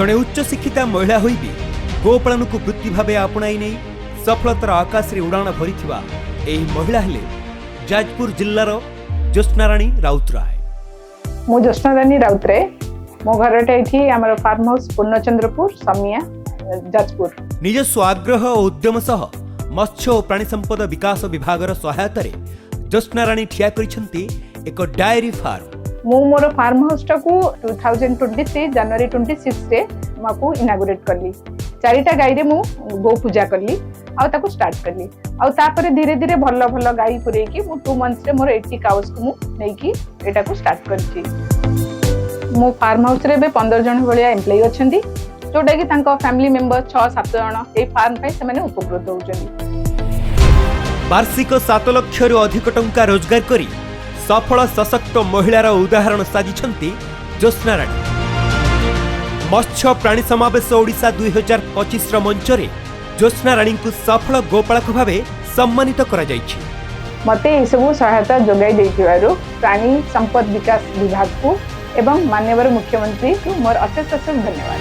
ଜଣେ ଉଚ୍ଚଶିକ୍ଷିତା ମହିଳା ହୋଇ ବି ଗୋପାଳନକୁ ବୃତ୍ତି ଭାବେ ଆପଣାଇ ନେଇ ସଫଳତାର ଆକାଶରେ ଉଡ଼ାଣ ଭରିଥିବା ଏହି ମହିଳା ହେଲେ ଯାଜପୁର ଜିଲ୍ଲାର ଜ୍ୟୋତ୍ସ୍ନାରାଣୀ ରାଉତରାୟ। ମୁଁ ଜ୍ୟୋତ୍ସ୍ନାରାଣୀ ରାଉତରାୟ। ମୋ ଘରଟା ଏଇଠି ଆମର ଫାର୍ମ ହାଉସ୍, ପୂର୍ଣ୍ଣଚନ୍ଦ୍ରପୁର, ସମିଆ, ଯାଜପୁର। ନିଜସ୍ୱ ଆଗ୍ରହ ଓ ଉଦ୍ୟମ ସହ ମତ୍ସ୍ୟ ଓ ପ୍ରାଣୀ ସମ୍ପଦ ବିକାଶ ବିଭାଗର ସହାୟତାରେ ଜ୍ୟୋତ୍ସ୍ନାରାଣୀ ଠିଆ କରିଛନ୍ତି ଏକ ଡାଏରୀ ଫାର୍ମ। ମୁଁ ମୋର ଫାର୍ମ ହାଉସ୍ଟାକୁ 2023 ଜାନୁଆରୀ 26ରେ ମୁଁ ଆକୁ ଇନାଗୁରେଟ୍ କଲି। ଚାରିଟା ଗାଈରେ ମୁଁ ଗୋ ପୂଜା କଲି ଆଉ ତାକୁ ଷ୍ଟାର୍ଟ କଲି। ଆଉ ତାପରେ ଧୀରେ ଧୀରେ ଭଲ ଭଲ ଗାଈ ପୁରେଇକି ମୁଁ 2 ମନ୍ଥସରେ ମୋର 80 କାଉସ୍କୁ ମୁଁ ନେଇକି ଏଇଟାକୁ ଷ୍ଟାର୍ଟ କରିଛି। ମୋ ଫାର୍ମ ହାଉସ୍ରେ ଏବେ 15 ଜଣ ଭଳିଆ ଏମ୍ପ୍ଲୟି ଅଛନ୍ତି, ଯୋଉଟାକି ତାଙ୍କ ଫ୍ୟାମିଲି ମେମ୍ବର ଛଅ ସାତ ଜଣ ଏଇ ଫାର୍ମ ପାଇଁ ସେମାନେ ଉପକୃତ ହେଉଛନ୍ତି। ବାର୍ଷିକ 7 ଲକ୍ଷରୁ ଅଧିକ ଟଙ୍କା ରୋଜଗାର କରି ସଫଳ ସଶକ୍ତ ମହିଳାର ଉଦାହରଣ ସାଜିଛନ୍ତି ଜ୍ୟୋତ୍ସ୍ନାରାଣୀ। ମତ୍ସ୍ୟ ପ୍ରାଣୀ ସମାବେଶ ଓଡ଼ିଶା 2025ର ମଞ୍ଚରେ ଜ୍ୟୋତ୍ସ୍ନାରାଣୀଙ୍କୁ ସଫଳ ଗୋପାଳକ ଭାବେ ସମ୍ମାନିତ କରାଯାଇଛି। ମୋତେ ଏସବୁ ସହାୟତା ଯୋଗାଇ ଦେଇଥିବାରୁ ପ୍ରାଣୀ ସମ୍ପଦ ବିକାଶ ବିଭାଗକୁ ଏବଂ ମାନ୍ୟବର ମୁଖ୍ୟମନ୍ତ୍ରୀଙ୍କୁ ମୋର ଅଶେଷ ଅଶେଷ ଧନ୍ୟବାଦ।